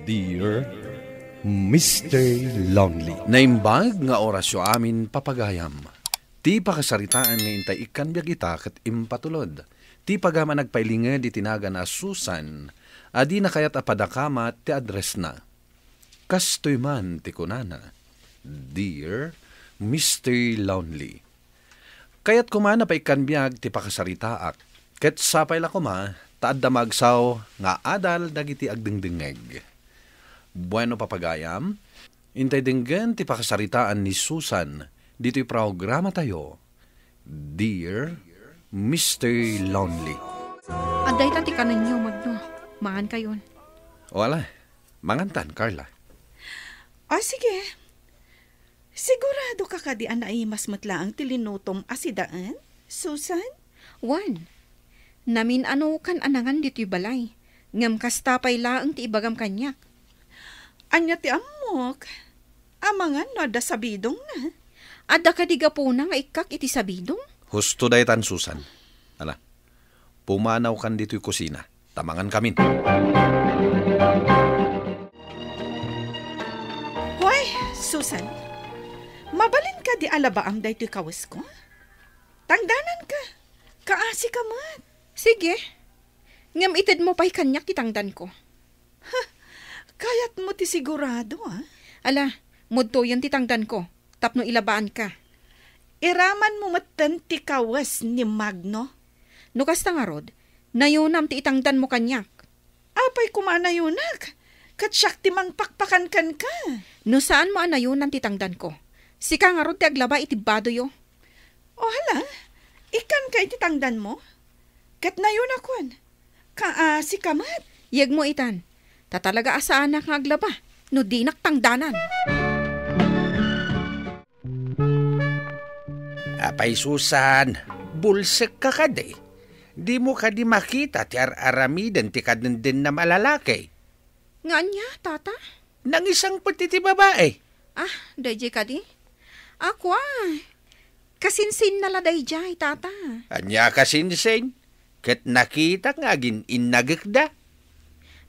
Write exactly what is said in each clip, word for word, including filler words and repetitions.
Dear Mister Lonely. Naimbag nga orasyo amin, papagayam. Ti pakasaritaan nga intay ikkan biag ita ket impatulod. Ti pagam a nagpailinged iti nagana a Susan, a dina kayat a padakamat ti addressna. Kastoy man ti kunana, "Dear Mister Lonely." Kayat koma a paikkan biag ti pakasaritaak, ket sapay la koma ta adda maagsaw nga adal dagiti agdengdengngeg. Bueno, papagayam, intay denggen ti pakasaritaan ni Susan ditoy programatayo, Dear Mister Lonely. Adda ita ti kanenyo, Magno. Mangankayon. O ala, mangantan, Carla. Ah, sige. Sigurado ka kadi a naimas met laeng ti linutom a sidaen, Susan? Wen, namin-anokan a nangan ditoy balay, ngem kasta pay laeng ti ibagam kaniak. Ania ti ammok? Amangan no adda sabidongna? Adda kadi gapuna nga ikkak iti sabidong? Husto daytan, Susan. Ala, pumanawkan ditoy kusina. Ta mangankamin. Hoy, Susan, mabalin kadi a labaam daytoy kawesko? Tangdananka. Kaasika met. Sige. Ngem itedmo pay kaniak ti tangdanko. Kayatmo ti sigurado, ah? Ala, mudtoyen ti tangdanko tapno ilabaanka. Iramanmo metten ti kawes ni Magno? No kasta ngarud, nayonam ti itangdanmo kaniak. Apay koma a nayonak? Ket siak ti mangpakpakan kenka. No saanmo a nayonan ti tangdanko, sika ngarud ti aglaba iti badoyo. O hala, ikkanka iti tangdanmo? Ket nayonakon. Kaasika met. Yegmo itan, ta talaga a saanak nga aglaba no dinak tangdanan. Apay, Susan, bulsekka kadi? Dimo kadi makita ti ar-aramiden ti kadendennam a lalaki? Nga ania, tata? Nangisangpet iti babai. Ah, daydiay kadi? Akua, kasinsinna la daydiay, tata. Ania kasinsin? Ket nakitak nga agin-innagekda.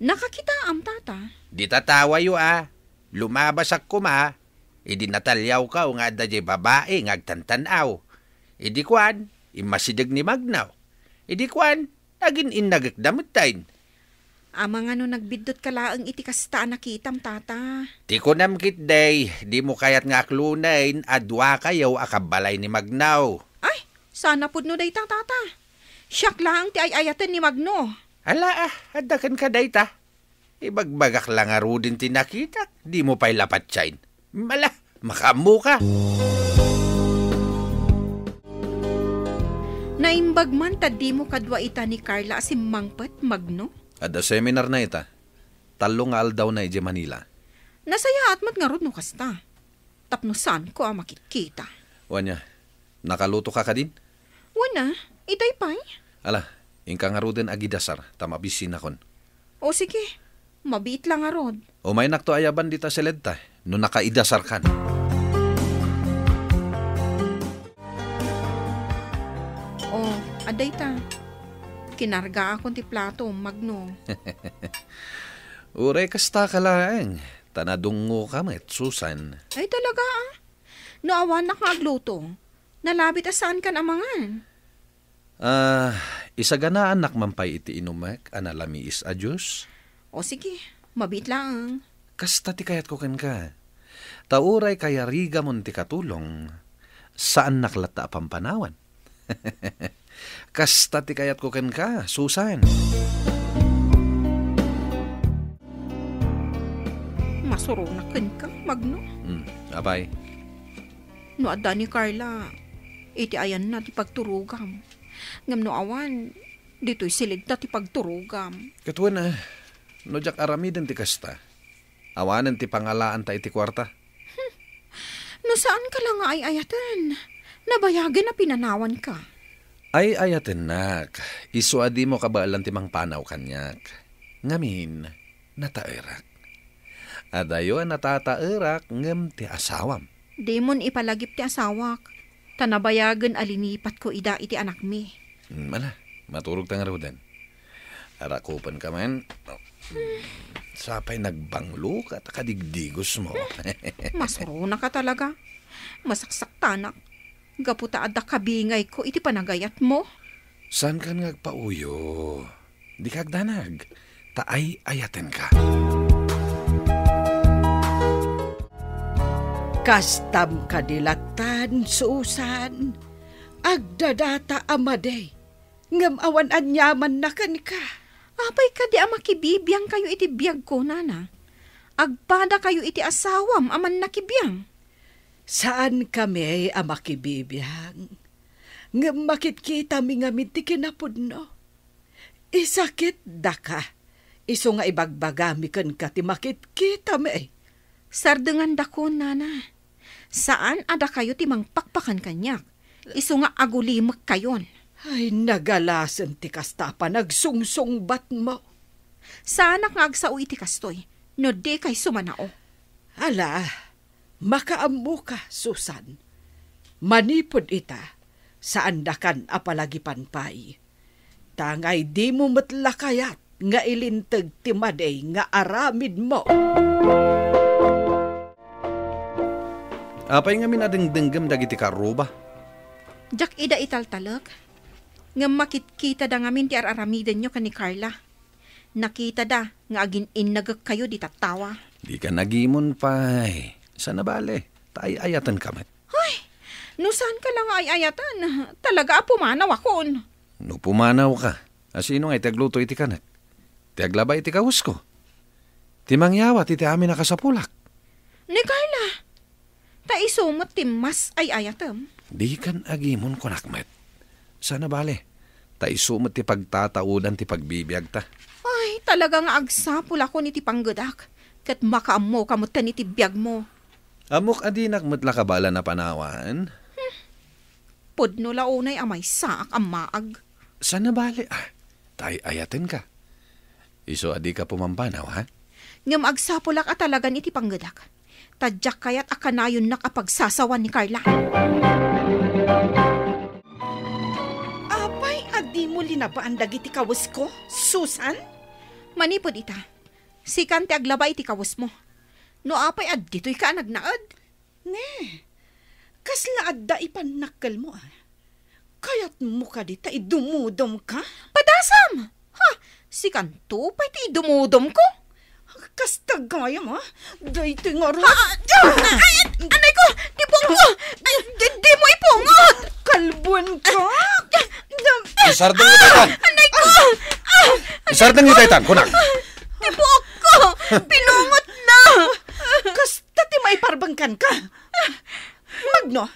Nakakitaam, tata. Di tatawayo a. Lumabasak koma, idi nataliawko nga adda diay babai nga agtantan-aw. Idi kuan, immasideg ni Magno. Idi kuan, agin-innagekda metten. Amangan no nagbiddutka laeng iti kasta a nakitam, tata. Ti kunam ketdi, dimo kayat nga aklonen a duakayo a kabbalay ni Magno. Ay, sana pudno dayta, tata. Siak laeng ti ay-ayaten ni Magno. Ala, ah, adda kenka dayta. Ibagbagak la ngaruden ti nakitak, dimo pay la patiayen. Ala, makaammoka. Naimbag man ta dimo kadua ita ni Carla a simmangpet, Magno? Adda seminarna ita. Tallo nga aldawna idiay Manila. Nasayaat met ngarud no kasta. Tapno saanko a makitkita. Wen a, nakalutoka kadin? Wen a, itay pay. Ala, inka ngaruden agidasar, ta mabisinakon. O sige, mabiit la ngarud. Umaynakto ayaban dita siledta, no nakaidasarkan. O, adda ita. Kinargaakon ti plato, Magno. Uray kastaka laeng, ta nadungngoka met, Susan. Ay, talaga, ah. No awanak nga agluto, nalabit a saankan a mangan. Ah, isaganaannak man pay iti inumek a nalamiis a juice? O sige, mabiit laeng. Kasta ti kayatko kenka. Ta uray kayarigamon ti katulong, saannak latta a pampanawan. Kasta ti kayatko kenka, Susan. Masuronak kenka, Magno. Hmm, apay? No adda ni Carla, iti ayanna ti pagturogam. Ngem no awan, ditoy siledta ti pagturogam. Ket wen a, no diak aramiden ti kasta, awanen ti pangalaanta iti kuarta. Hmm. No saanka la nga ay-ayaten, nabayagen a pinanawanka. Ay-ayatennak, isu a dimo kabaelan ti mangpanaw kaniak. Ngamin, nataerak. Adayo a natataerak ngem ti asawam. Dimon ipalagip ti asawak, ta nabayagen a linipatko ida iti anakmi. Hmm, ala, maturogta ngaruden. Arakupenka man. Sapay nagbanglo ka ta kadigdigos mo. Masuronaka talaga. Masaksaktanak. Gapu ta adda kabingayko iti panagayat mo. Saan kan nga agpauyo? Di ka agdanag. Ta ay-ayatenka. Kastam kadi lattan, Susan? Agdadata a madi, ngem awan aniamanna kenka. Apay kadi a makibibiangkayo iti biagko, nana? Agpadakayo iti asawam a mannakibiang. Saankami a makibibiang, ngem makitkitami ngamin ti kinapudno. Isakitdaka, isu nga ibagbagami kenka ti makitkitami. Sardengandakon, nana. Saan a dakayo ti mangpakpakan kaniak. Isu nga agulimekkayon. Ay, nagalasen ti kasta a panagsungsungbatmo. Saanak nga agsao iti kastoy, no di kayso manao. Ala, makaammoka, Susan. Manipud ita, saandakan a palagipan pay. Tangay dimo met la kayat nga ilinteg ti madi nga aramidmo. Apay ngamin a dengdenggem dagiti karuba? Diak ida italtalek, ngem makitkitada ngamin ti ar-aramidenyo ken ni Carla. Nakitada nga agin-innagekkayo dita tattawa. Dikan agimon pay. Saan a bale, ta ay-ayatenka met. Ay, no saanka la nga ay-ayaten, talaga a pumanawakon. No pumanawka, asino ngay ti agluto iti kanek? Ti aglaba iti kawesko? Ti mangyawat iti amin a kasapulak? Ni Carla. Ta isu met ti mas ay-ayatem. Dikan agimon, kunak met. Saan a bale, ta isu met ti pagtataudan ti pagbibiagta. Ay, talaga nga agsapulakon iti panggedak, ket makaammoka metten iti biagmo. Ammok a dinak met la kabaelan a panawan. Pudno la unay a maysaak a maag. Saan a bale, ah, ta ay-ayatenka. Isu a dika pumampanaw, ha? Ngem agsapulak a talagan iti panggedak. Ta diak kayat a kanayonnak a pagsasawan ni Carla. Apay a dimo linabaan dagiti kawesko, Susan? Manipud ita, sikan ti aglaba iti kawesmo. No apay a ditoyka a nagnaed? Ne, kasla adda ipannakkelmo, a? Kayatmo kadi ta idumudomka? Padasam! Ha? Sikanto pay ti idumudomko? Kasta gayam, a? Daytoy nga ru- Ha? Ay, anay ko! Ti puokko! Ay, di, di mo ipungot! Kalbuanka! Isardengyo daytan! Anay ko! Ah! Isardengyo daytan, kunak! Ti puokko! Pinungot na! Kasta ti maiparbengkanka. Magno,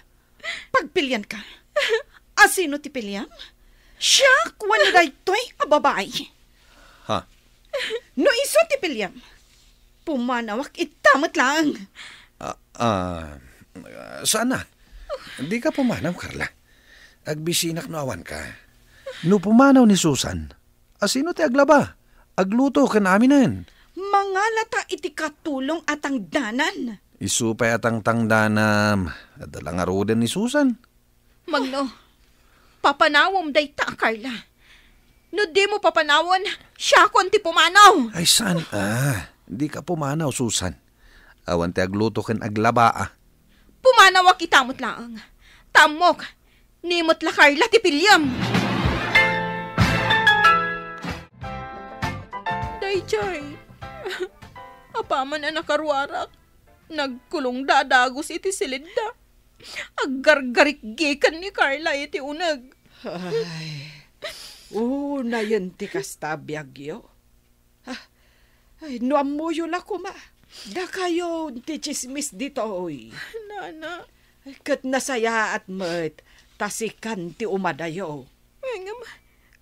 pagpilianka. Asino ti piliam? Siak wenno daytoy a babai? Ha? No isu ti piliam, pumanawak ita met laeng. Ah, ah, saan a? Dika pumanaw, Carla. Agbisinak no awanka. No pumanaw ni Susan, asino ti aglaba, agluto ken aminen? Mangalata iti katulong a tangdanan. Isu pay a tangtangdanam. Adda la ngaruden ni Susan. Magno, papanawem dayta a Carla. No dimo papanawen, siakon ti pumanaw. Ay, saan a? Dika pumanaw, Susan. Awan ti agluto ken aglaba a. Pumanawak ita met laeng. Ta ammok, ni met la Carla ti piliam. Dayjay, apaman a nakaruarak, nagkulongda a dagus iti silidda. Aggargarikgikan ni Carla iti uneg. Ay, unayen ti kasta a biagyo. Ah, ay, no ammoyo la koma, dakayon ti tsismis ditoy. Nana. Ket nasayaat met ta sikan ti umadayo. Ay, ngem,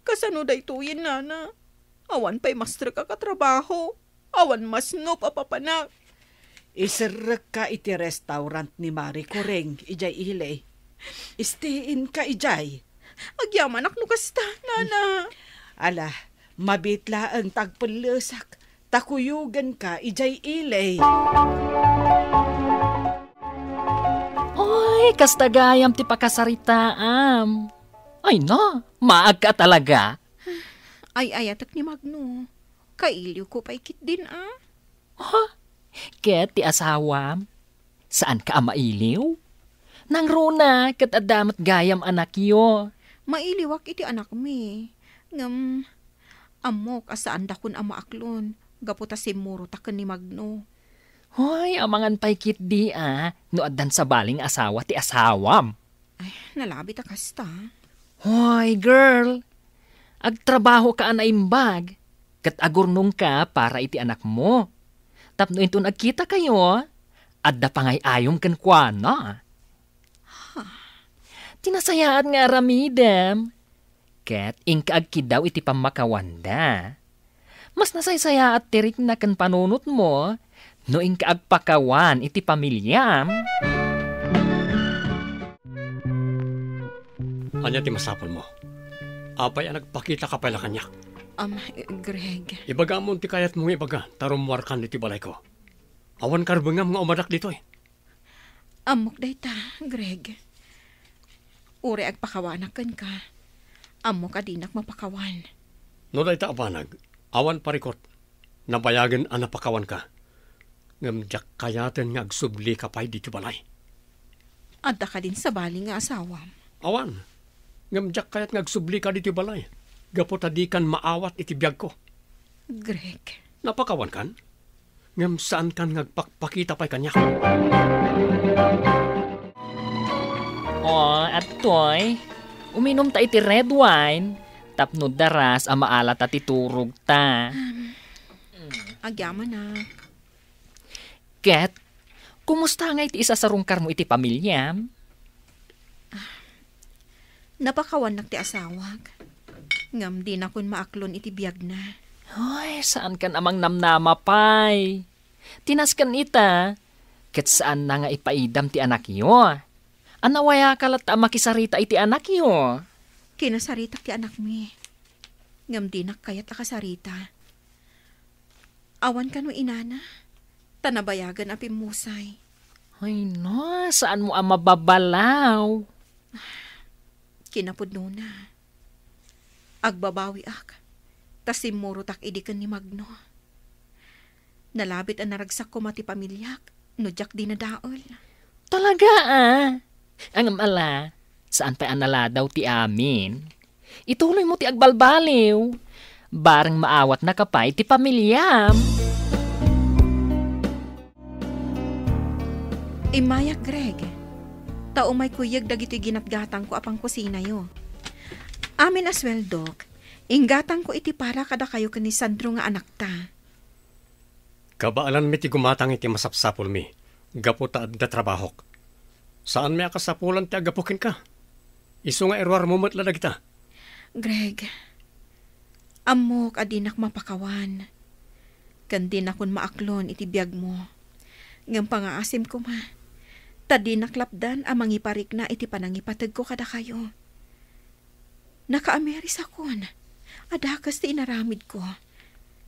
kasano daytoyen, nana? Awan pay mastrek a katrabaho. Awan masnop a papanak. Iserrekka iti restaurant ni Marie Coreng idiay ili. Istiinka idiay. Agyamanak no kasta, nana. Ala, mabiit laeng ta agpellesak, ta kuyogenka idiay ili. Oy, kasta gayam ti pakasaritaam. Ay na, maagka talaga. Ay-ayatek ni Magno. Kailiwko pay ketdin a. ket ti asawam? Saanka a mailiw? Nangruna ket adda met gayam anakyo. Mailiwak iti anakmi. Ngem, ammok a saandakon a maaklon gapu ta simmurotak ken ni Magno. Hoy, amangan pay ketdi a no addan sabali nga asawa ti asawam. Ay, nalabit a kasta. Hoy, girl! Agtrabahoka a naimbag, ket agurnongka para iti anakmo. Tapno inton agkitakayo, adda pangay-ayom kenkuana. Ti nasayaat nga aramidem, ket inka agkiddaw iti pammakawanda. Mas nasaysayaat ti rikna ken panunotmo no inka agpakawan iti pamiliam. Ania ti masapulmo? Apay a nagpakitaka pay la kaniak? Am, Greg. Ibagamon ti kayatmo nga ibaga, ta rummuarkan iti balayko. Awan karbengam nga umadak ditoy. Ammok dayta, Greg. Uray agpakawanak kenka, ammok a dinak mapakawan. No dayta a banag, awan parikut, nabayagen a napakawanka. Ngem diak kayaten nga agsublika pay ditoy balay. Adda kadin sabali nga asawam? Awan. Ngem diak kayat nga agsublika ditoy balay, gapu ta dikan maawat iti biagko. Greg. Napakawankan? Ngem saankan nga agpakpakita pay kaniak. O, adtoy, uminumta iti red wine, tapno daras a maalata ti turogta. Agyamanak. Ket, kumusta ngay ti isasarungkarmo iti pamiliam? Napakawannak ti asawak. Ngem dinakon maaklon iti biagna. Ay, saankan a mangnamnama pay. Tinasken ita, ket saanna nga ipaidam ti anakyo. Anawayaka latta a makisarita iti anakyo. Kinasaritak ti anakmi. Ngem dinak kayat a kasarita. Awan kano inana, ta nabayagan a pimmusay. Ay na, saanmo a mababalaw? Kinapudnona, agbabawiak, ta simmurotak idi ken ni Magno. Nalabit a naragsak koma ti pamiliak no diak dinadael. Talaga, a? Ngem ala, saan pay a naladaw ti amin. Ituloymo ti agbalbaliw. Bareng maawatnaka pay ti pamiliam. Immayak, Greg. Ta umayko yeg dagitoy ginatgatangko a pangkusinayo. Amin a sueldok, inggatangko iti para kadakayo ken ni Sandro nga anakta. Kabaelanmi ti gumatang iti masapsapulmi, gapu ta adda trabahok. Saanmi a kasapulan ti aggapu kenka. Isu nga iruarmo met la dagita. Greg, ammok a dinak mapakawan, ken dinakon maaklon iti biagmo. Ngem pangaasim koma, ta dinak lapdan a mangiparikna iti panangipategko kadakayo. Nakaamirisakon a dakes ti inaramidko,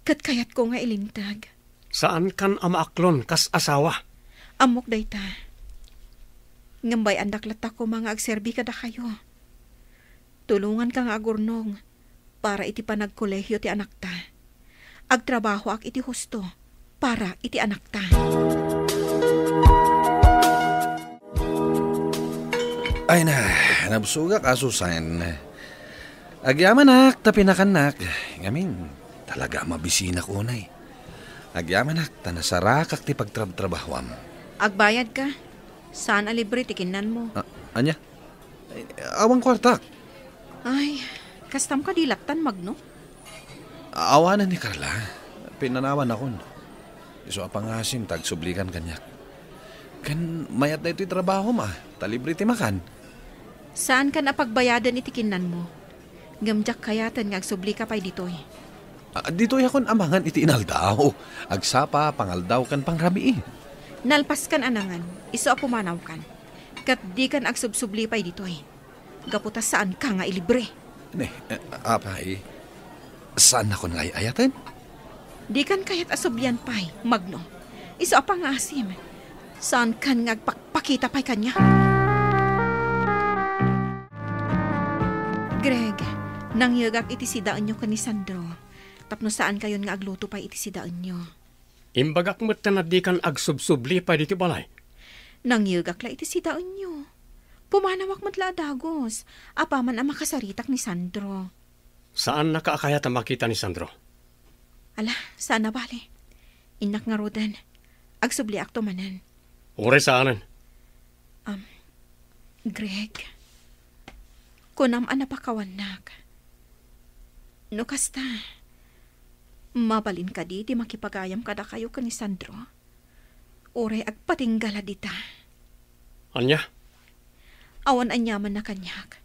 ket kayatko nga ilinteg. Saankan a maaklon kas asawa. Ammok dayta. Ngem bay-andak latta koma nga agserbi kadakayo. Tulonganka nga agurnong para iti panagkolehiyo ti anakta. Agtrabahoak iti husto para iti anakta. Ay na, nabsogak a, Susan. Agyamanak ta pinakannak. Ngamin, talaga a mabisinak unay. Agyamanak ta nasarakak ti pagtrabtrabahoam. Agbayadka. Saan a libre ti kinnanmo. A-, ania? Ay, awan kuartak. Ay, kastam kadi lattan, Magno? Awanen ni Carla. Pinanawanakon. Isu a pangasim ta agsublikan kaniak. Ken mayat daytoy trabahom a, ta libre ti makan. Saankan a pagbayaden iti kinnanmo. Ngem diak kayaten nga agsublika pay ditoy. A, ditoyakon amangan iti inaldaw. Agsapa, pangaldaw, ken pangrabii. Nalpaskan a nangan, isu a pumanawkan. Ket dikan agsubsubli pay ditoy. Gapu ta saanka nga ilibre. Ne, eh, apay, saannakon nga ay-ayaten? Dikan kayat a sublian pay, Magno. Isu a pangaasim. Saankan nga agpakpakita pay kaniak. Greg, nangyegak iti sidaenyo ken ni Sandro. Tapno saankayon nga agluto pay iti sidaenyo. Imbagak met ta nadikan agsubsubli pay ditoy balay. Nangyegak la iti sidaenyo. Pumanawak met la a dagus, apaman a makasaritak ni Sandro. Saannaka a kayat a makita ni Sandro? Ala, saan a bale. Innak ngaruden. Agsubliakto manen. Uray saanen. Am, Greg, kunam a napakawannak. No kasta, mabalin kadi ti makipagayam kadakayo ken ni Sandro? Uray agpatingga la dita. Ania? Awan aniamanna kaniak,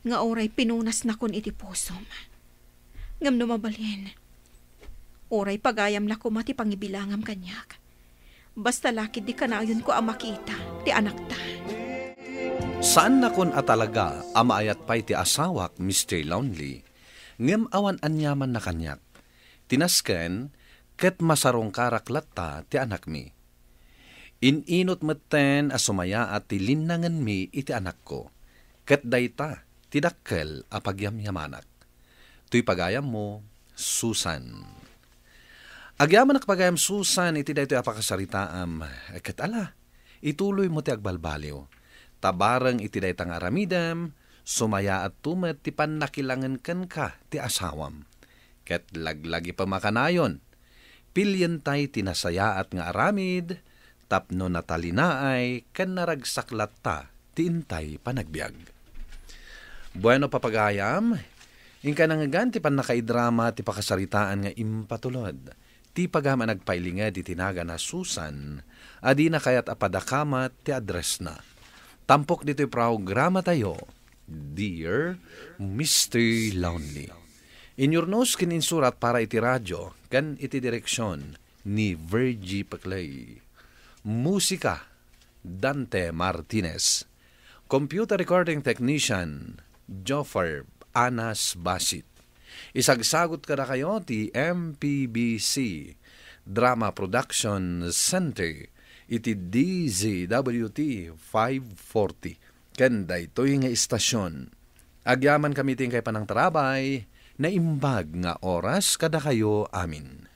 nga uray pinunasnakon iti pusom. Ngem no mabalin, uray pagayam la koma ti pangibilangam kaniak. Basta la ketdi kanayonko a makita ti anakta. Saannakon a talaga a maayat pay ti asawak, Mister Lonely, ngem awan aniamanna kaniak. Ti nasken, ket masarungkarak latta ti anakmi. In-inut metten a sumayaat ti linnangenmi iti anakko, ket dayta ti dakkel a pagyamyamanak. Toy pagayammo, Susan. Agyamanak pagayam, Susan, iti daytoy a pakasaritaam, ket ala, ituloymo ti agbalbaliw. Ta bareng iti dayta nga aramidem, sumayaatto met ti pannakilangen kenka ti asawam. Ket laglagipem a kanayon, pilientay ti nasayaat nga aramid tapno natalinaay ken naragsak latta ti intay panagbiag. Bueno, papagayam, inka nangngegan ti pannakaidrama ti pakasaritaan nga impatulod ti pagayam a nagpailinged iti nagan a Susan a dina kayat a padakamat ti addressna. Tampok ditoy programatayo, Dear Mister Lonely. Inyurnos ken insurat para iti radio ken iti direksion ni Virgie Peclay. Musika, Dante Martinez. Computer recording technician, Joffer Anas Basit. Isagsagot kadakayo ti M P B C Drama Production Center iti D Z W T five forty ken daytoy nga istasyon. Agyamankami ti inkay panangtarabay, naimbag nga oras kadakayo amin.